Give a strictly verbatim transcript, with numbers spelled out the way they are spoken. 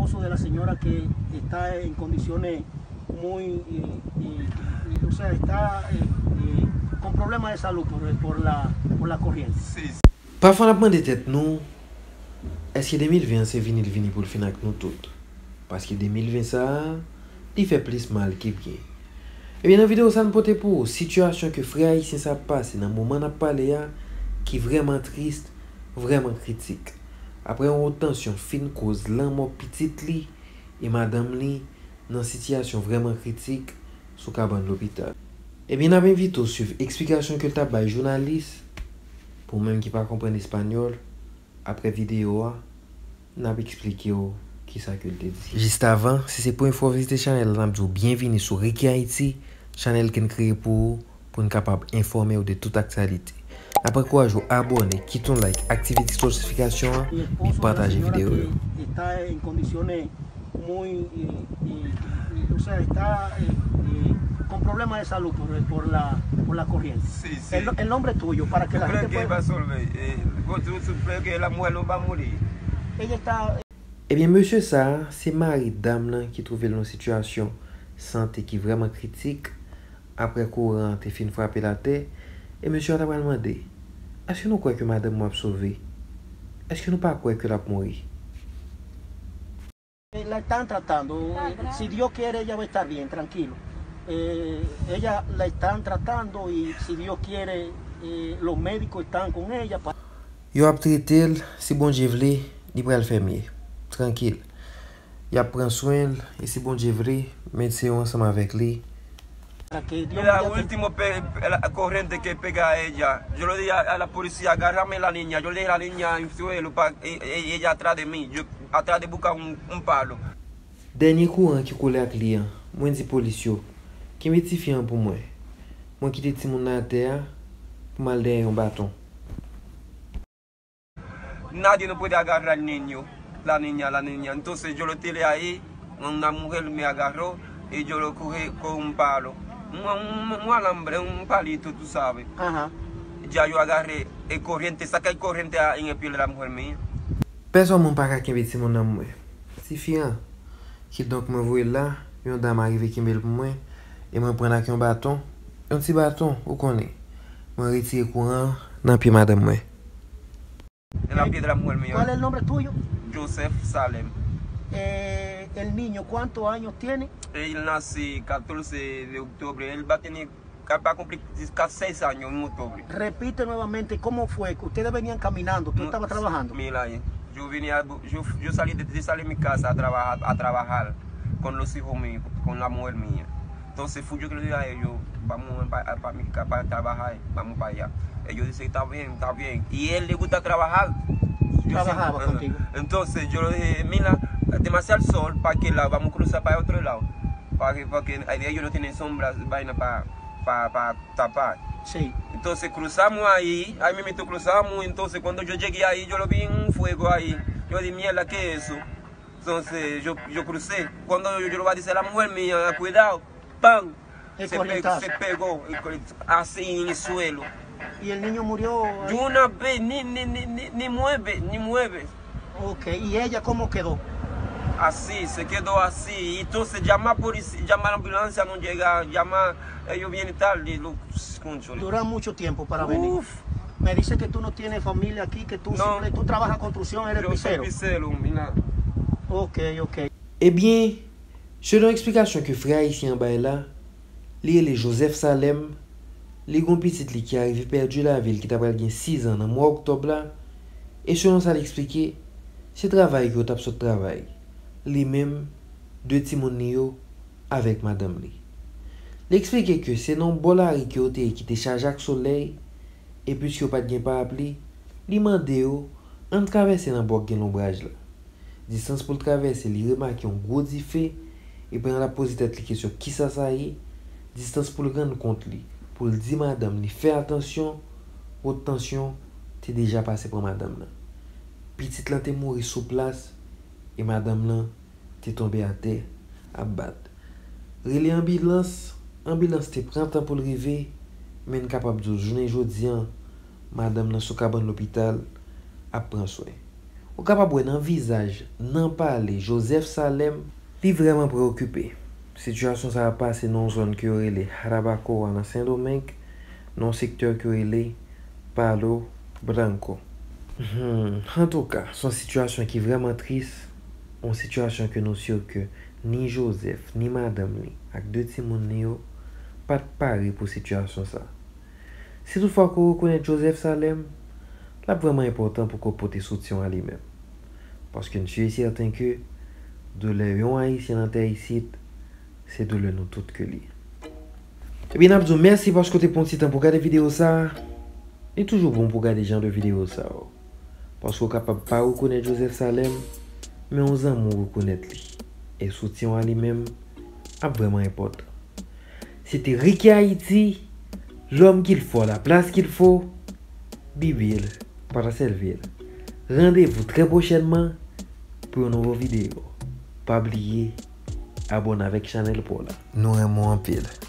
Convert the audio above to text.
De la señora que está en condiciones muy, eh, eh, eh, o sea, está eh, eh, con problemas de salud por, por la, por la corriente. Pafwa n ap mande tèt nou, èske de mil ven an se vini l vini pou l fin ak nou tout? Paske de mil ven sa a, li fè plis mal ke byen. Ebyen, nan videyo sa a, n pote pou ou sitiyasyon ke frè ayisyen sa a ap pase nan moman n ap pale a, ki vrèman tris, vrèman kritik. Apre yon wot tansyon fin koz lanmò pitit li e madanm li nan sitiyasyon vrèman kritik sou kabann lopital. Ebyen, n ap envite w swiv eksplikasyon ke l t ap bay jounalis, pou w menm ki pa konprann espanyòl, apre videyo a, n ap eksplike w kisa ke l te di. Jis avan, si se premye fwa w vizite chanèl la, n ap di w byenvini sou Ricky Haiti, chanèl ke n kreye pou ou, pou n kapab enfòme w de tout aktyalite. N ap ankouraje w abòne, kite yon like, aktive ti notifikasyon an, epi pataje videyo yo. Está en condiciones muy, eh, eh, eh, o sea, está eh, eh, con problemas de salud por, por la, por la corriente. Sí, sí. El, el nombre tuyo, para que Yo la creo gente que va a pueda... resolver. Eh, vos tú supone que la mujer no va a morir. Ella está Ebyen, mesye sa a, se mari dam nan ki twouve l nan sitiyasyon sante ki vrèman kritik apre kouran an te fin frape l atè, e mesye a ta pral mande, èske nou kwè ke madanm mwen ap sove? Èske nou pa kwè ke l ap mouri? Eh, La están tratando. Eh, Si Dios quiere, ella va a estar bien, tranquilo. Eh, ella la están tratando y si Dios quiere, eh, los médicos están con ella. Pa- Yo ap trete l, si Bondye vle, li pral fè mye. Trankil. Y ap pran swen l, e si Bondye vle, medsen yo ansanm avèk li. Para que Dios Mira, mediante- último pe- la corriente que pega a ella. Yo le dije a, a la policía, agárrame la niña. Yo le dije a la niña en suelo, pa, e- e- ella atrás de mí, yo atrás de buscar un, un palo. Dènye kouran ki kole ak li an, mwen di polis yo, kenbe tifi an pou mwen. Mwen kite timoun nan atè a pou m al dèyè yon baton. Nadie no puede agarrar al niño, la niña, la niña. Entonces yo lo tiré ahí, una mujer me agarró y yo lo cogí con un palo. Un, un, un alambre, un palito, tú sabes. Ajá. Ya yo agarré el corriente, saqué el corriente en el pie de la mujer mía. Pèsòn moun pa ka kenbe timoun nan mwen. Tifi an. Kidonk mwen voye l la, yon dam arive kenbe l pou mwen, e mwen pran l ak yon baton, yon ti baton, ou konnen. Mwen retire kouran an nan pye madanm mwen. En la piel de la mujer mía. ¿Cuál es el nombre tuyo? Joseph Salem. Eh, el niño, ¿cuántos años tiene? Él nace catorce de octubre. Él va a tener, va a cumplir seis años en octubre. Repite nuevamente cómo fue que ustedes venían caminando, tú estabas trabajando. Mira, eh, yo vine a, yo, yo salí de, yo salí de mi casa a trabajar, a trabajar con los hijos míos, con la mujer mía. Entonces fui yo que le dije a ellos, vamos para pa mi ca- para trabajar, vamos para allá. Ellos dicen, está bien, está bien. Y él le gusta trabajar. Yo Trabajaba siempre- contigo. Entonces yo le dije, mira, demasiado sol, ¿para qué lado? Vamos a cruzar para otro lado. Para que, porque ellos no tienen sombra, vaina para pa, pa tapar. Sí. Entonces cruzamos ahí, ahí mismo cruzamos, entonces cuando yo llegué ahí, yo lo vi en un fuego ahí. Yo dije, mierda, ¿qué es eso? Entonces yo, yo crucé. Cuando yo, yo lo voy a decir a la mujer mía, cuidado, ¡pam! El Se, pe- corrientazo. Se pegó el corrientazo, así en el suelo. ¿Y el niño murió ahí? De una vez, ni, ni, ni, ni, ni mueve, ni mueve. Ok, ¿y ella cómo quedó? Así, se quedó así. Y entonces llama a policía, llama a la ambulancia, no llega, llama, ellos vienen tarde, los conchos. Dura mucho tiempo para venir. Uf, Me dice que tú no tienes familia aquí, que tú No. siempre, tú trabajas construcción, eres yo soy pisero. Pisero, mira. Ok, ok. Ebyen, selon eksplikasyon ke frè ayisyen an bay la, li rele Joseph Salem, li gen yon pitit li ki arive pèdi lavi l ki ta pral gen sis an nan mwa oktòb la, e selon sa l eksplike, se travay ke yo t ap sot travay, li menm, de timoun li yo, avèk madanm li. Li eksplike ke se nan yon bò lari ke yo te ye ki te chaje ak solèy, e piske yo pa t gen parapli, li mande yo ann travèse nan bò k gen lonbraj la. Distans pou l travèse, li remake yon gwo dife, e pandan l ap poze tèt li kesyon kisa sa ye, distans pou l rann kont li, pou l di madanm li fè atansyon, wot tansyon te deja pase pran madanm nan. Pitit lan te mouri sou plas, e madanm lan te tonbe atè, ap bat. Rele anbilans, anbilans te pran tan pou l rive, men n kapab di w jounen jodi an, madanm nan sou kabann lopital, ap pran swen. Ou kapab wè nan vizaj, nan pale Joseph Salem, li vrèman preokipe. Sitiyasyon sa a pase nan yon zòn ke yo rele Jarabacoa nan Sendomeng, nan yon sektè ke yo rele Palo Branco. Hmm, antouka, se yon sitiyasyon ki vrèman tris, yon sitiyasyon ke nou si ke ni Joseph, ni madanm li, ak de timoun li yo, pa t pare pou sitiyasyon sa. Si toutfwa ke w rekonèt Joseph Salem, l ap vrèman enpòtan pou ke w pote soutyen w a li menm. Paske m si e sèten ke doulè yon Ayisyen nan tè isit, se doulè nou tout ke li ye. Ebyen, n ap di w mèsi paske w te pran ti tan pou gade videyo sa a. Li toujou bon pou gade jan de videyo sa yo. Paske w kapab pa rekonèt Joseph Salem, men yon zanmi w rekonèt li. E soutyen w a li menm ap vrèman enpòtan. C'était Ricky Haïti, l'homme qu'il faut, la place qu'il faut, Bibil, Pata Sèlvil. Rendez-vous très prochainement pour un nouveau vidéo. Pa bliye abòne avèk chanèl pa w la. Nou renmen w anpil.